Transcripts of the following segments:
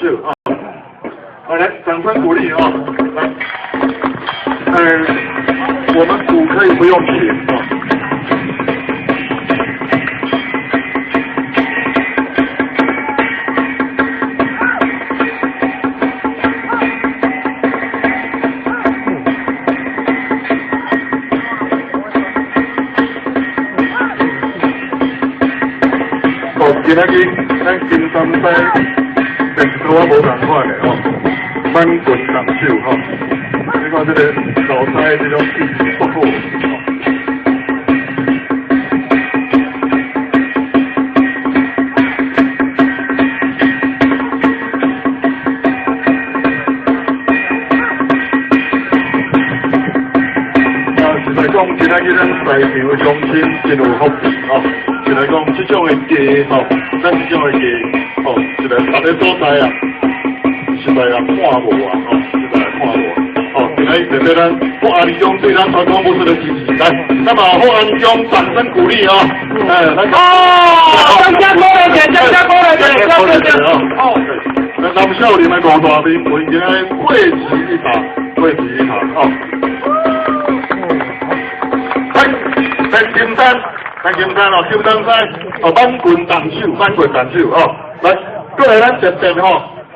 手哦。好，來，掌聲鼓勵哦。來，我們鼓可以不用錢哦。哦，今仔日咱金山西電視我無仝款的吼，滿群動手吼。你看這个老師這種氣勢足好。啊，實在講，今仔日咱在場的鄉親真有福氣吼。就來講，這種的雞吼，咱這種的雞吼，實在別个所在啊，實在也看無啊，吼，實在也看無。哦，今日特別咱福安鄉對咱傳統武術的支持，來，那麼福安鄉掌聲鼓勵哦，哎，來。哦，掌聲鼓勵者，掌聲鼓勵者，掌聲哦。那南少林的五大名門今日匯集一堂，匯集一堂哦。來，來金山。咱金山哦，金山西哦，滿群動手，滿群動手哦，來，過來咱這邊吼，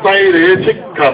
西螺七崁。